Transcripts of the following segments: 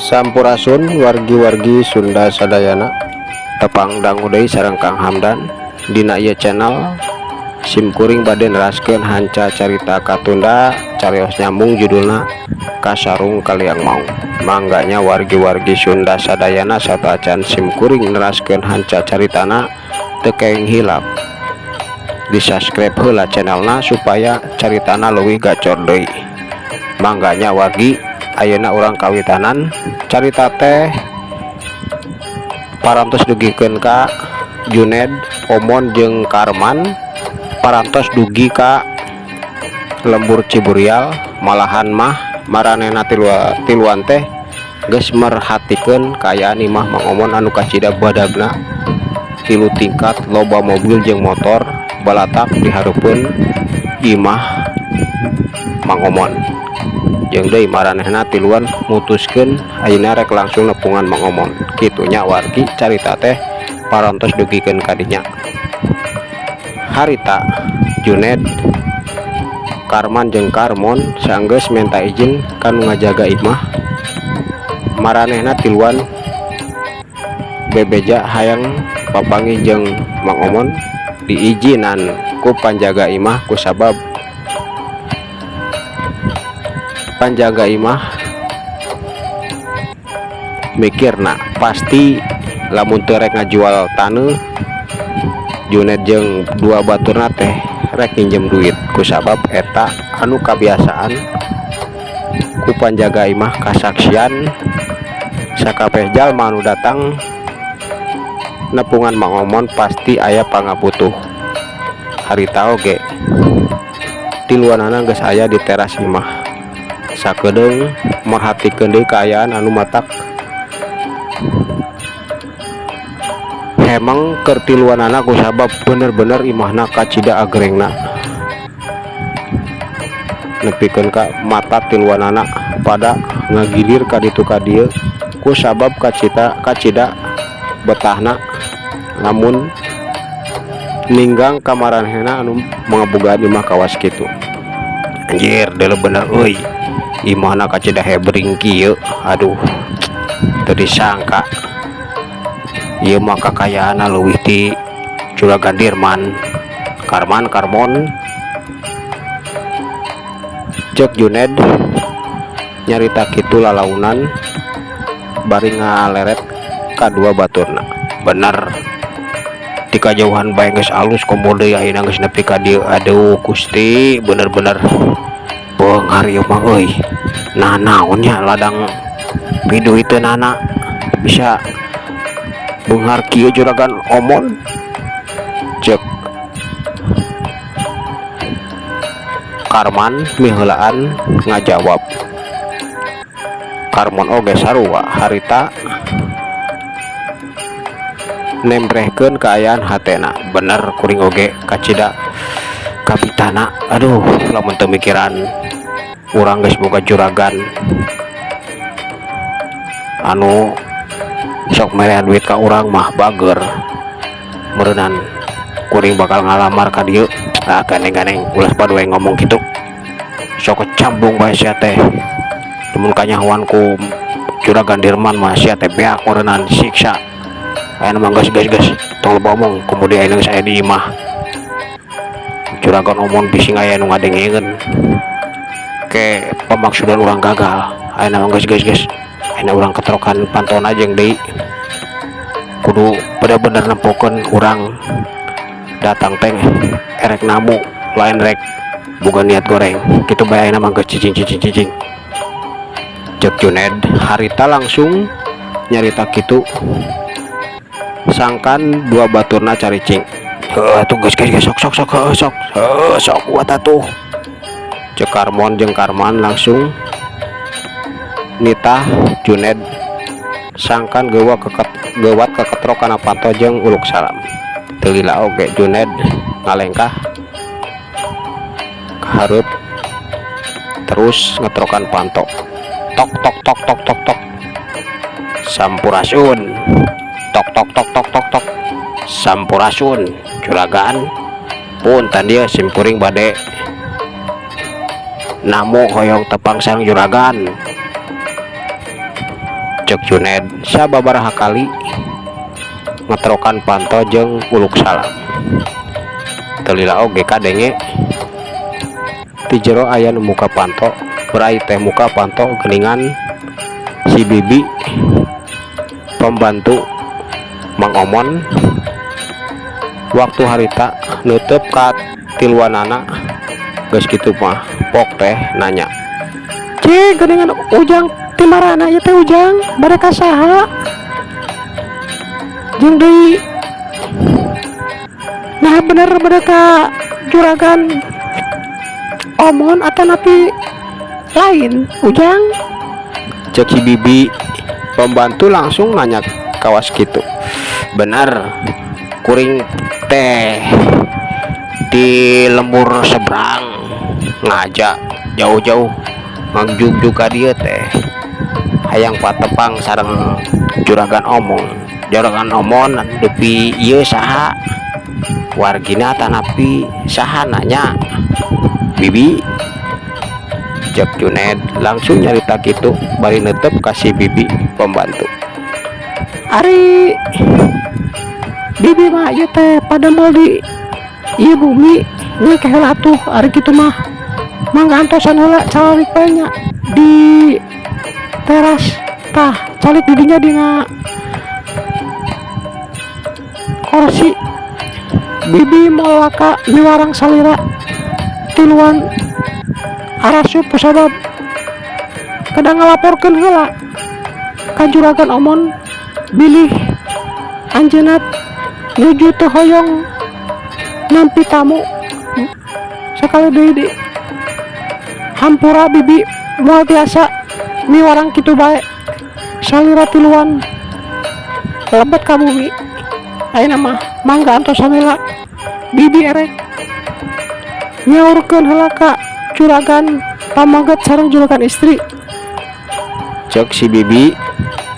Sampurasun wargi-wargi Sunda sadayana, tepang dangu deui sareng Kang Hamdan dina ieu channel. Simkuring bade neraskeun hanca carita katunda, carios nyambung, judulna Kasarung Kaliang Maung. Mangga nya, wargi-wargi Sunda sadayana, sateuacan simkuring neraskeun hanca caritana, teu kenging hilap di subscribe heula channelna supaya caritana leuwih gacor deui. Mangga nya, wargi. Ayeuna urang kawitanan carita teh parantos dugikeun ka Juned, Omon jeung Karman parantos dugi ka lembur Ciburial. Malahan mah maranehna tiluan teh geus merhatikeun kaayaan imah Mang Omon anu kacida badagna, tilu tingkat, loba mobil jeung motor balatak di hareupeun imah Mang Omon. Jeung deui maranehna tiluan mutuskeun ayeuna rek langsung nepungan Mang Omon. Kitu nya, wargi, carita teh parantos dugikeun ka dinya. Harita Juned, Karman jeung Karmon sanggeus menta izin ka nu ngajaga imah, maranehna tiluan bebeja hayang papanggih jeung Mang Omon. Diizinan ku panjaga imah kusabab panjaga imah mikirna pasti lamun teu rek ngajual taneuh, Juned jeung dua baturna teh rek nginjem duit, kusabab eta anu kabiasaan ku panjaga imah kasaksian sakabeh jalma anu datang nepungan Mang Omon pasti aya pangabutuh. Harita oge tiluanana geus aya di teras imah, sakedeung merhatikeun deui kaayaan anu matak hemeng keur tiluanana, kusabab bener-bener imahna kacida agerengna, nepikeun ka mata tiluanana pada ngagilir ka ditu ka dieu kusabab kacita kacida betahna lamun ninggang ka maranehna anu ngabogaan imah kawas kitu. "Anjir, deuleu bener euy, imahna kacida hebring kieu. Aduh, teu disangka ieu mah kakayaanna leuwih ti Juragan Dirman, Karman, Karmon," cek Juned nyarita kitu lalaunan bari ngaleret kadua baturna. "Bener, ti kajauhan bae geus alus, komo deui ayeuna geus nepi ka dieu. Aduh Gusti, bener-bener beunghar ieu mah euy. Nah, naon nya ladang piduiteunana bisa beunghar kieu, Juragan Omon?" cek Karman miheulaan ngajawab. Karmon oge sarua harita nembrehkeun kaayaan hatena. "Bener, kuring oge kacida kabitana. Aduh, lamun teu mikiran urang geus boga juragan anu sok merean duit ka urang mah, bager meureunan kuring bakal ngalamar ka dieu." "Ah, gandeng-gandeng, ulah padu we ngomong kitu, sok kecambung bae sia teh. Lamun kanyahoan ku Juragan Dirman mah sia teh beak meureunan, siksa. Ayeuna mah geus, geus, geus, tong loba omong. Komo deui ayeuna geus aya di imah Juragan Omon, bising aya nu ngadengekeun ke pamaksudan urang gagal. Ayeuna mah geus, geus, geus, ayeuna urang ketrokan pantona jeung deui kudu bener-bener nempokeun urang datang teh erek namu, lain rek boga niat goreng kitu bae. Ayeuna mah geus, cicing, cicing, cicing," cek Juned harita langsung nyarita kitu sangkan dua baturna caricing. "Heuh atuh, geus, geus, geus, sok, sok, sok, heuh sok, heuh sok kuat atuh," cek Karmon jeung Karman langsung nitah Juned sangkan geuwa keket geuwat keketrok kana panto jeung uluk salam. Teu lila oge Juned ngalengkah kahareup terus ngetrokan panto, tok tok tok tok tok tok. "Sampurasun." Tok tok tok tok tok tok. "Sampurasun, Juragan. Punten ieu simkuring bade namu, hoyong tepang sareng Juragan." Cek Juned sababaraha kali ngetrokan panto jeung uluk salam. Teu lila oge kadenge ti jero aya nu muka panto, berai teh muka panto geuningan si bibi pembantu Mang Omon waktu harita neuteup ka tiluanana. Geus kitu mah pok teh nanya. Cih, geuningan Ujang ti marana ieu teh, Ujang? Bade ka saha? Jeung deui, nah, bener bade ka juragan Omon atanapi lain, Ujang? Cek si bibi pembantu langsung nanya kawas gitu. Bener, kuring teh di lembur seberang, ngajak jauh-jauh ngagjug ka dieu teh hayang patepang sareng juragan Omon. Juragan Omon dupi ieu saha wargina tanapi saha nanya, Bibi? Cek Juned langsung nyarita kitu bari neuteup ka si bibi pembantu. Ari bibi mah ieu teh padamel di ieu bumi nya. Ke heula atuh, ari kitu mah mangga antosan heula, calik bae nya di teras. Tah, calik di dinya dina korsi. Bibi moal waka miwarang salira tiluan arasup kusabab kedah ngalaporkeun heula ka juragan Omon bilih anjeunna nuju teu hoyong nampi tamu. Sakali deui di hampura, bibi moal tiasa miwarang kitu bae salira tiluan lebet ka bumi. Ayeuna mah mangga antosan heula, bibi erek nyaurkeun heula ka juragan pameget sareng juragan istri. Cek si bibi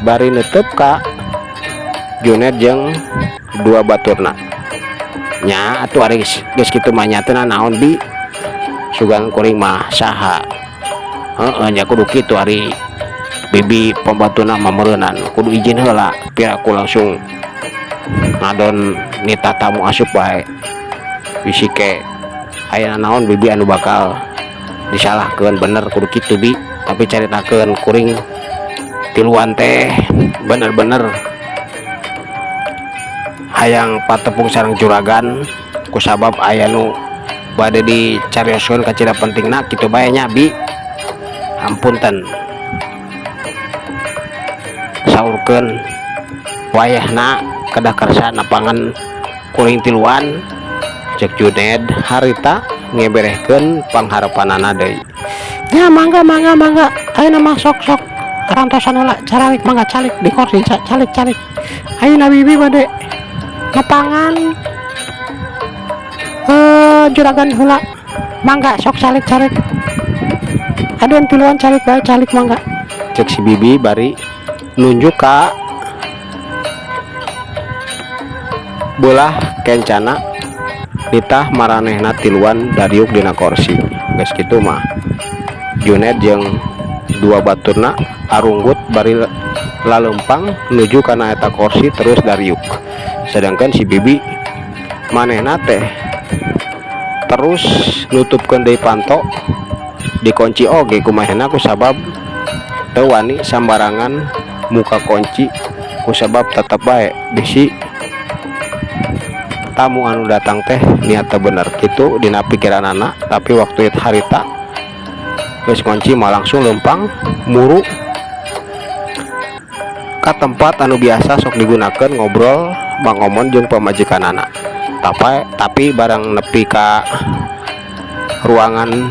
bari neuteup ka Juned jeung dua baturna. Nya atuh, ari geus kitu mah nya teu naon, Bi, sugan kuring mah saha. Heeh nya, kudu kitu, ari bibi pembantuna mah meureunan kudu izin heula. Piraku langsung ngadon nitah tamu asup bae, bisi ke aya naon bibi anu bakal disalahkeun. Bener, kudu kitu, Bi, tapi caritakeun kuring tiluan teh bener-bener hayang patepung sareng juragan kusabab aya nu bade dicarioskeun kacida pentingna kitu bae nya, Bi. Hampunten, saurkeun wayahna kedah kersa nepangan kuring tiluan. Cek Juned harita ngeberehkeun pangharepanana deui. Ya, mangga, mangga, mangga. Ayeuna mah sok, sok arantosan heula, caralik, mangga calik di kursi, calik, calik. Ayeuna bibi bade nepangan juragan heula. Mangga sok calik, calik. Aduh, tiluan calik bae, calik, mangga. Cek si bibi bari nunjuk ka belah kencana nitah maranehna tiluan dariuk dina korsi. Geus kitu mah Juned jeung dua baturna arunggut bari laleumpang nuju kana eta korsi terus dariuk, sedangkan si bibi manehna teh terus nutupkeun deui panto, dikunci oge ku manehna kusabab teu wani sambarangan muka kunci kusabab tetep bae bisi tamu anu datang teh niat teu bener kitu dina pikiranana. Tapi waktu itu harita geus ngunci mah langsung leumpang muru ka tempat anu biasa sok digunakeun ngobrol Mang Omon jeung pamajikanana. Tapi barang nepi ka ruangan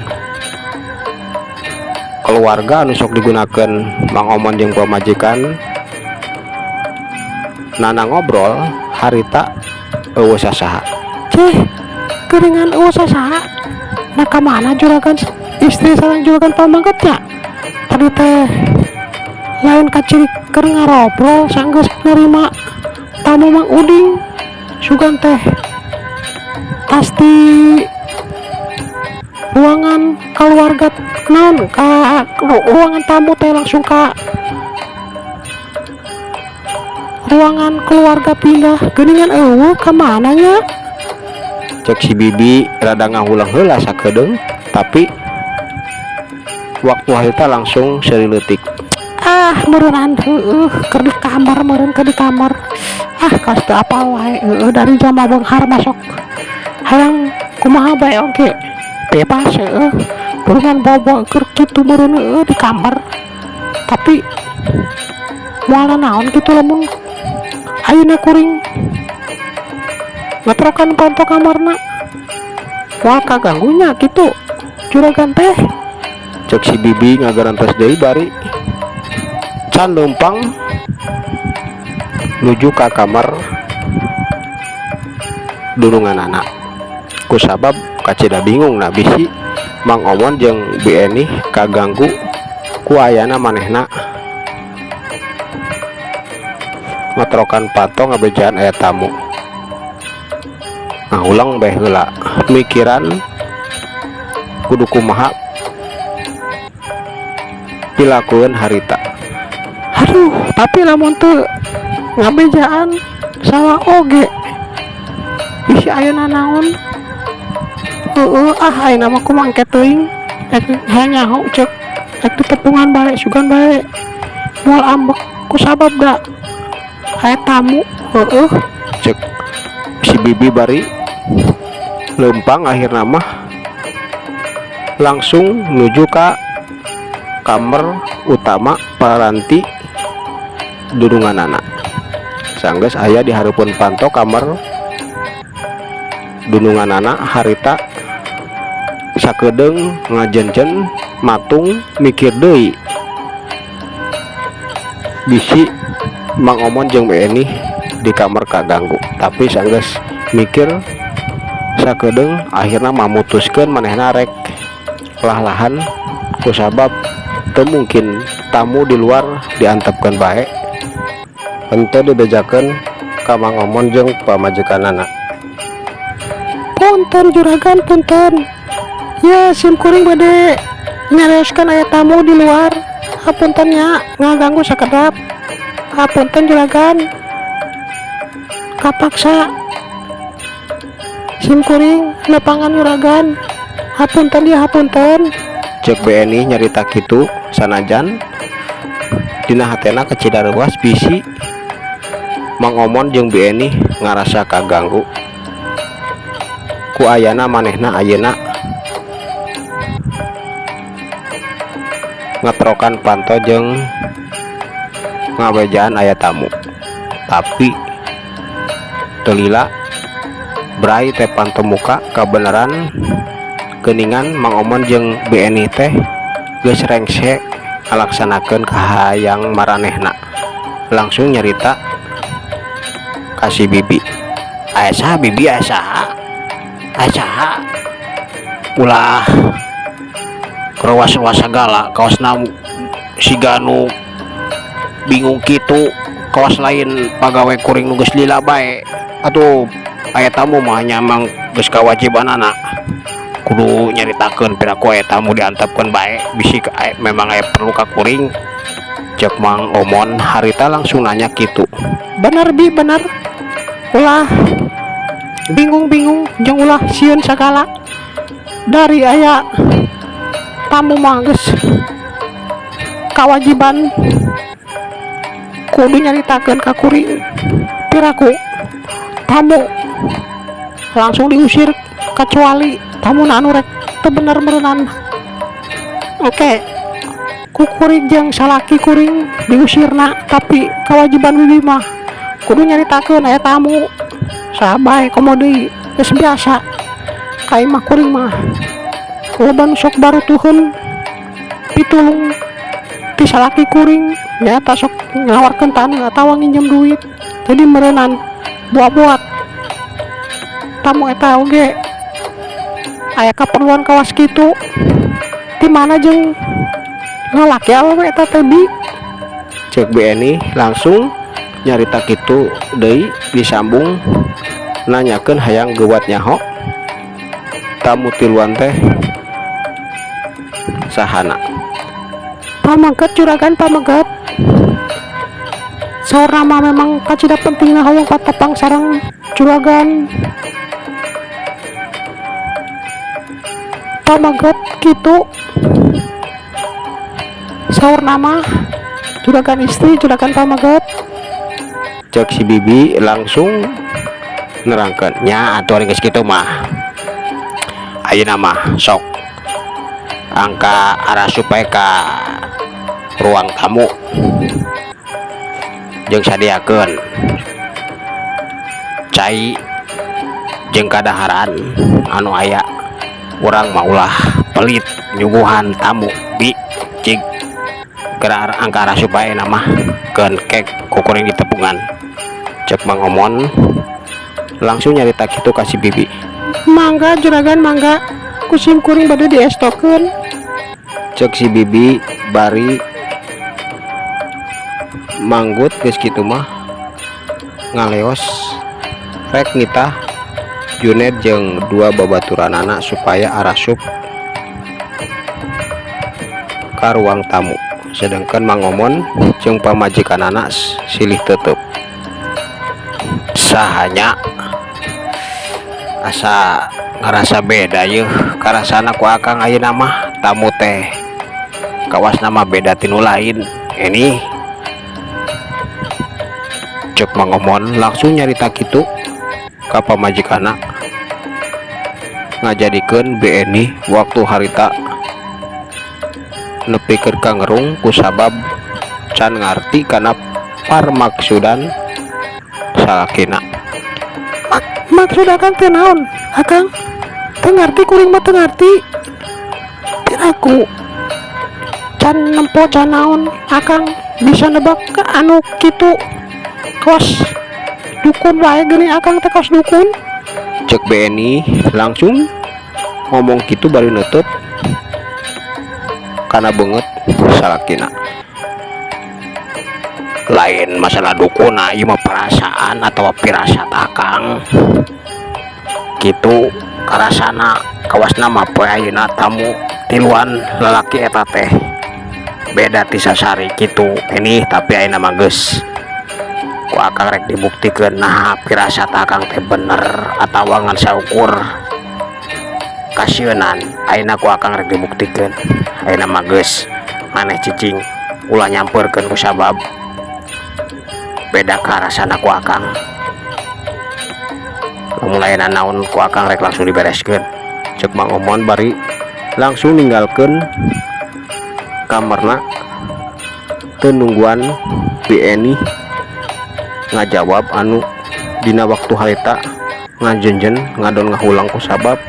keluarga anu sok digunakeun Mang Omon jeung pamajikan nana ngobrol harita euweuh sasaha. Cih, geuningan euweuh sasaha. Nah, ka mana juragan istri sareng juragan pameget nya? Tadi teh lain kaciri keur ngarobrol sanggeus nerima tamu Mang Uding. Sugan teh pasti ruangan keluarga naon ka ruangan tamu teh langsung ka Ruangan keluarga pindah geuningan euweuh ka mana nya? Cek si Bibi rada ngahuleng heula sakedeung, tapi waktu harita langsung seuri leutik. Ah, meureunnan heueuh keur di kamar meureun, keur di kamar. Ah, kawas teu apal wae heueuh, dari jalma beunghar masuk hayang kumaha bae oge bebas heueuh. Burungan bobo keur kitu meureun heueuh di kamar, tapi moal naon kitu lamun ayeuna kuring ngetrokan panto kamarna, moal kaganggunya kitu juragan teh. Cek si Bibi ngagarantos deui bari can leumpang nuju ka kamar dununganana, kusabab kacida bingung na bisi Mang Omon jeung Bi Enih kaganggu ku ayana manehna ngetrokan panto ngabejaan aya tamu. Ngahuleng bae heula mikiran kudu kumaha pilakueun harita. Aduh, tapi lamun teu ngabejaan salah oge, bisi ayeuna naon heueuh. Ah, ayeuna mah kumaha engke teuing, rek hayang nyaho ceuk rek ditepungan bae sugan bae moal ambek kusabab da aya tamu heueuh. Cek si Bibi bari leumpang, akhirna mah langsung nuju ka kamar utama paranti dununganana. Sanggeus aya di hareupeun panto kamar dununganana, harita sakedeung ngajenjen matung mikir deui bisi Mang Omon jeung Bi Enih di kamar kaganggu. Tapi sanggeus mikir sakedeung, akhirna mamutuskeun manehna rek lah-lahan kusabab teu mungkin tamu di luar diantepkeun bae henteu dibejakeun ka Mang Omon jeung pamajikanana. Punten juragan, punten ya, sim kuring bade nyarioskeun aya tamu di luar. Hapunten nya ngaganggu sakedap, hapunten juragan, kapaksa sim kuring nepangan juragan, hapunten ya, hapunten. Cek Bi Enih nyarita kitu sanajan dina hatena kacida reuas bisi Mang Omon jeung Bi Enih ngarasa kaganggu ku ayana manehna ayeuna ngetrokan panto jeung ngabejaan aya tamu. Tapi teu lila bray teh panto muka kabeneran, geuningan Mang Omon jeung Bi Enih teh geus rengse ngalaksanakeun kahayang maranehna, langsung nyarita ka si Bibi. "Aya saha, Bibi? Aya saha? Aya saha? Ulah ruas-ruas sagala, kaosna siga nu bingung kitu, kawas lain pagawe kuring nu geus lila bae atuh. Aya tamu mah nya emang geus kawajibanana kudu nyaritakeun, piraku aya tamu diantepkeun bae bisi memang aya perlu ka kuring." Cek Mang Omon harita langsung nanya kitu. Bener Bi, bener, ulah bingung-bingung jeung ulah sieun sagala, dari aya tamu mah geus kawajiban kudu nyaritakeun ka kuring. Piraku tamu langsung diusir kecuali tamu anu rek teu bener meureunan. Oke, ku kuring jeung salaki kuring diusirna, tapi kewajiban bibi mah kudu nyaritakeun aya tamu saha bae, komo deui geus biasa ka imah kuring mah loba nu sok barutuheun pitulung ti salaki kuring nyaeta sok ngawarkeun taneuh atawa nginjem duit. Jadi meureunan buat-buat tamu eta oge aya kaperluan kawas kitu. Di mana jeung lalaki awewe eta teh, Bi? Cek Bi Enih langsung nyarita kitu deui, disambung nanyakeun hayang geuwat nyaho tamu tiluan teh sahana. Pameget juragan, pameget. Saurna mah memang kacida pentingna hoyong patepang sareng juragan pameget kitu. Saurna mah juragan istri juragan pameget. Cek si bibi langsung nerangkeun nya atuh ari geus kitu mah ayeuna mah sok angka arasup bae ka ruang tamu jeung sadiakeun cai jeung kadaharan anu aya urang mah ulah pelit nyuguhan tamu bi cig geura angka arasup bae na mah keun kek ku kuring ditepungan. Cek Mang Omon langsung nyarita kitu ka si bibi. Mangga juragan mangga ku sim kuring bade diestokeun. Cek si bibi bari manggut geus kitu mah ngaleos rek nitah Juned jeung dua babaturanana supaya arasup ka ruang tamu sedangkan Mang Omon jeung pamajikanana silih teuteup sahanya asa ngarasa beda yeuh karasana ku akang ayeuna mah tamu teh kawasna mah beda tinu lain ini. Cek Mang Omon langsung nyarita kitu ka pamajikanna ngajadikeun Bi Eni waktu harita nepikeun ka ngerung kusabab can ngarti kana parmaksudan salakina. Maksud akang teh naon akang? Teu ngarti kuring mah teu ngarti. Piraku can nempo can naon akang bisa nebak ka anu kitu kawas dukun wae geuning akang teh kawas dukun. Cek Bi Eni langsung ngomong kitu bari nutup kana beungeut salakina. Lain masalah dukun ieu mah perasaan atawa firasat akang kitu karasana kawasna mah poe ayeuna tamu tiluan lalaki eta teh beda ti sasari kitu ini tapi ayeuna mah geus ku akang rek dibuktikeun naha firasat akang teh bener atawa ngan saukur kasieunan. Ayeuna ku akang rek dibuktikeun ayeuna mah geus maneh cicing ulah nyampeurkeun kusabab beda karasana ku akang lamun aya naon ku akang rek langsung dibereskeun. Cek Mang Omon bari langsung ninggalkeun kamarna teu nungguan Bi Eni ngajawab anu dina waktu harita ngajenjen ngadon ngahulang kusabab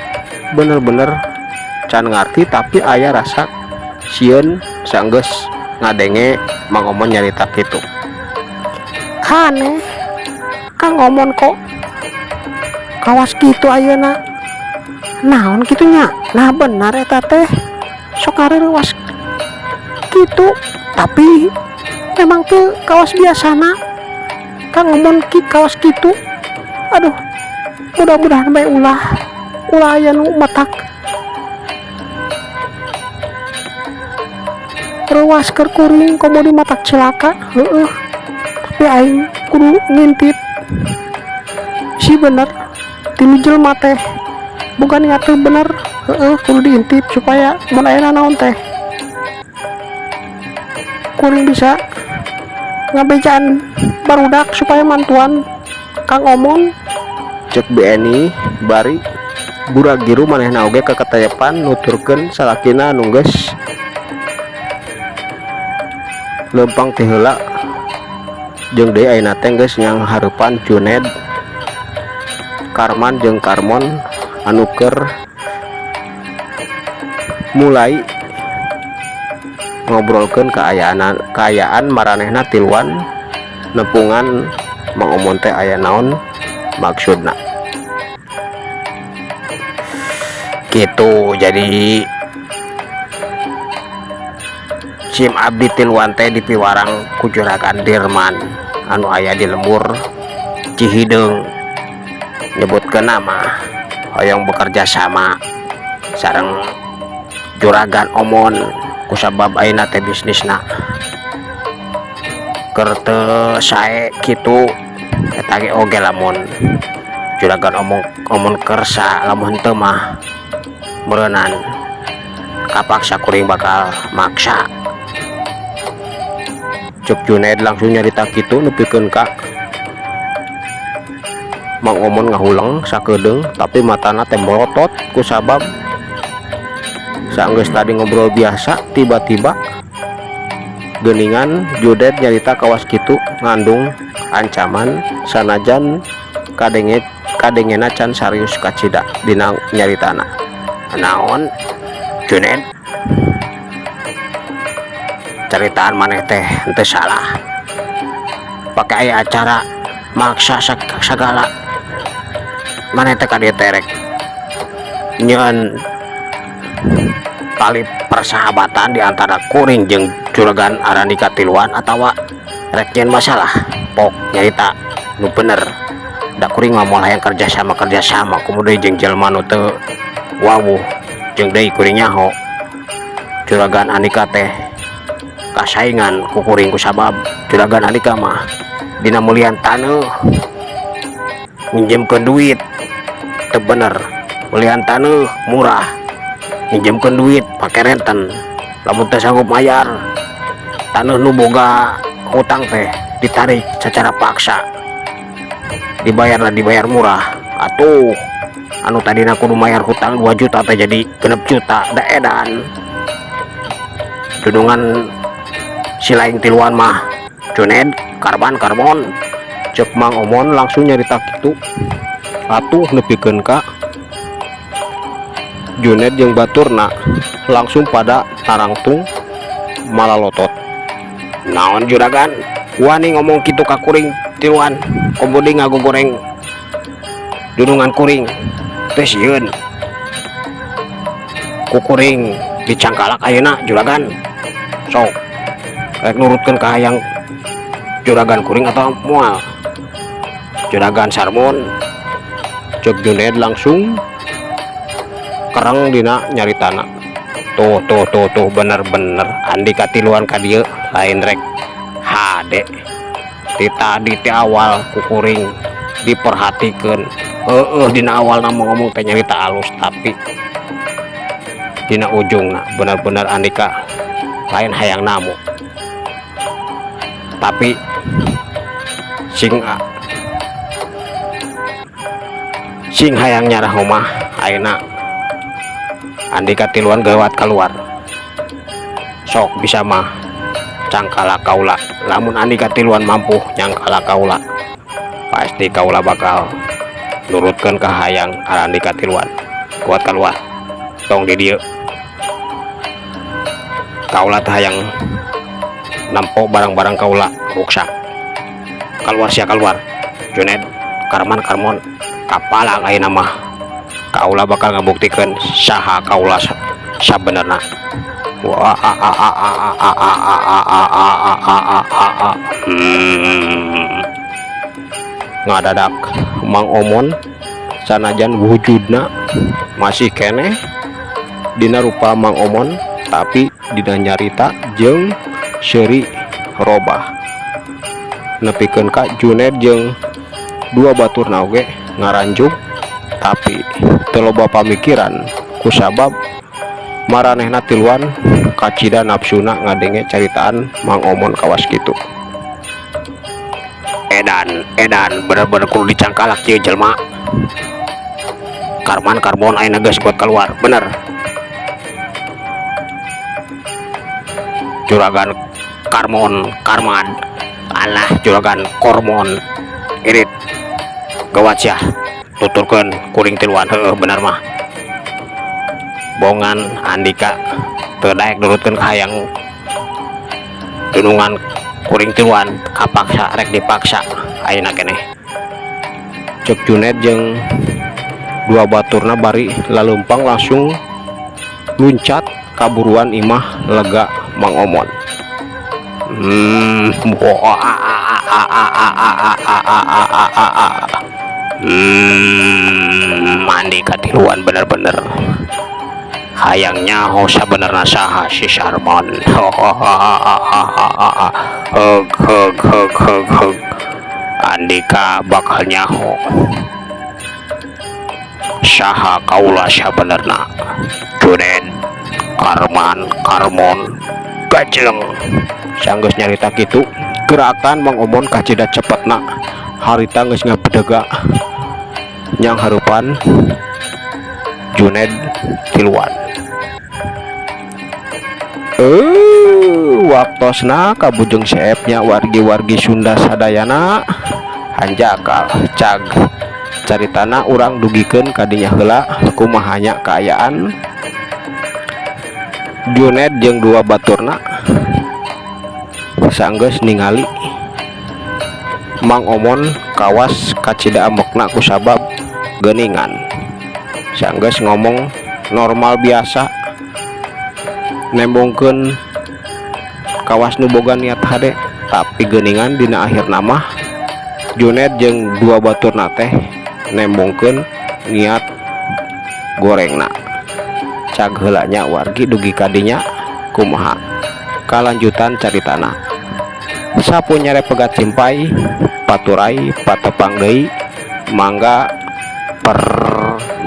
bener-bener can ngarti tapi aya rasa sieun sanggeus ngadenge Mang Omon nyarita kitu. Aneh Kang Omon kok kawas kitu ayeuna naon kitu nya nah benar eta teh sok ngareureuwas kitu tapi memang teu kawas biasana Kang Omon ki kawas kitu. Aduh, mudah-mudahan bae ulah ulah aya nu matak reuwas keur kuring komo di matak cilaka heueuh tapi aing kudu ngintip si bener tilu jelema teh bukan niat teu bener heueuh kudu diintip supaya mun aya nanaon teh kuring bisa ngabejaan barudak supaya mantuan Kang Omon. Cek Bi Eni bari gura-giru manehna oge keketayepan nuturkeun salakina anu geus leumpang ti heula jeung deui ayeuna teh geus nyanghareupan Juned Karman jeung Karmon anu keur mulai ngobrolkeun kaayaan maranehna tiluan nepungan Mang Omon teh aya naon maksudna kitu. Jadi sim abdi tiluan teh dipiwarang ku Juragan Dirman anu aya di lembur Cihideung nyebutkeun nama hoyong bekerja sama sareng Juragan Omon kusabab ayeuna teh bisnisna Keur teu sae kitu eta ge oge lamun juragan omong omon kersa, lamun henteu mah meureunan kapaksa kuring bakal maksa. Cek Junaid langsung nyarita kitu nepikeun ka Mang Omon ngahuleng sakedeung, tapi matana teh melotot kusabab saenggeus tadi ngobrol biasa, tiba-tiba geuningan Junaid nyarita kawas kitu ngandung ancaman, sanajan kadenge kadengena can sarius kacida dina nyaritana. Naon, Junaid? Caritaan maneh teh henteu salah, pake aya acara maksa sagala. Maneh teh ka dieu teh rek nyieun tali persahabatan di antara kuring jeung juragan Arandika tiluan atawa rek nyieun masalah? Pok nyarita nu bener da kuring mah moal hayang kerjasama kerjasama komo deui jeung jelema nu teu wawuh. Jeung deui kuring nyaho juragan Andika teh kasaingan ku kuring, kusabab juragan Andika mah dina meulian taneuh nginjemkeun duit teu bener, meulian taneuh murah, nginjemkeun duit pake renten, lamun teu sanggup mayar taneuh nu boga hutang teh ditarik secara paksa, dibayar lah, dibayar murah atuh. Anu tadina kudu mayar hutang 2 juta teh jadi 6 juta. Da edan dunungan si laing tiluan mah, Juned, Karban, Karbon. Cek Mang Omon langsung nyarita kitu atuh nepikeun ka Juned jeung baturna langsung pada tarangtung malalotot. Naon, juragan wani ngomong kitu ka kuring tiluan, komo deui ngagogoreng dunungan kuring teh? Sieun ku kuring dicangkalak ayeuna, juragan? Sok, rek nurutkeun ka hayang juragan kuring atau moal, juragan Sarmon? Cek Juned langsung kereng dina nyaritana. Tuh, tuh, tuh, tuh, bener-bener Andika tiluan ka dieu lain rek hade. Ti tadi ti awal ku kuring diperhatikeun. Heeh, dina awal nama ngomong teh nyarita alus, tapi dina ujungna bener-bener Andika lain hayang namu, tapi sing sing hayang nyarah mah ayeuna Andika tiluan gawat keluar. Sok, bisa mah cangkala kaula. Lamun Andika tiluan mampu nyangkala kaula, pasti kaula bakal nurutkeun ka hayang Andika tiluan. Kuat keluar, tong di dieu. Kaula teh hayang nempo barang-barang kaula ruksak. Keluar sia, keluar, Junaid, Karman, Karmon. Kapala ayeuna mah kaula bakal ngabuktikeun saha kaula sabenerna. Wah, a a a a a a a a a a a a a a a. Ngadadak Mang Omon sanajan wujudna masih keneh dina rupa Mang Omon, tapi dina nyarita jeung seuri robah, nepikeun ka Juned jeung dua baturna oge ngaranjug, tapi teu loba pamikiran kusabab maranehna tiluan kacida nafsuna ngadenge caritaan Mang Omon kawas kitu. Edan, edan, bener-bener kudu dicangkalak ieu jelema. Karman, Karbon, ayeuna geus buat keluar bener. Juragan Karmon, Karman, alah, juragan Kormon, irit gawat sia, tuturkeun kuring tiluan. Heueuh, bener mah bongan Andika teu daek nurutkeun ka hayang dunungan kuring tiluan, kapaksa rek dipaksa ayeuna keneh. Cek Junet jeung dua baturna bari laleumpang langsung luncat kaburuan imah lega Mang Omon. Wah, a a a a a a a a a a a a a. Andika tiluan bener-bener Hayang nyaho sabenerna saha si Sarman. Heug heug heug heug heug, Andika bakal nyaho saha kaula sabenerna. Juned, Karman, Karmon, gajleng. Sanggeus nyarita kitu, gerakan Mang Omon kacida cepetna, harita geus ngabedega nyanghareupan Juned tiluan. Waktosna kabujeng seep nya, wargi-wargi Sunda sadayana. Hanjakal, cag caritana urang dugikeun kadinya heula. Kumaha nya kaayaan Juned jeung dua baturna sanggeus ningali Mang Omon kawas kacida ambekna kusabab geuningan? Sanggeus ngomong normal biasa, nembongkeun kawas nu boga niat hade, tapi geuningan dina akhirna mah Juned jeung dua baturna teh nembongkeun niat gorengna. Cag heula nya, wargi, dugi kadinya kumaha kalanjutan caritana. Sapu nyere pegat simpay paturay patepang deui. Mangga, permios.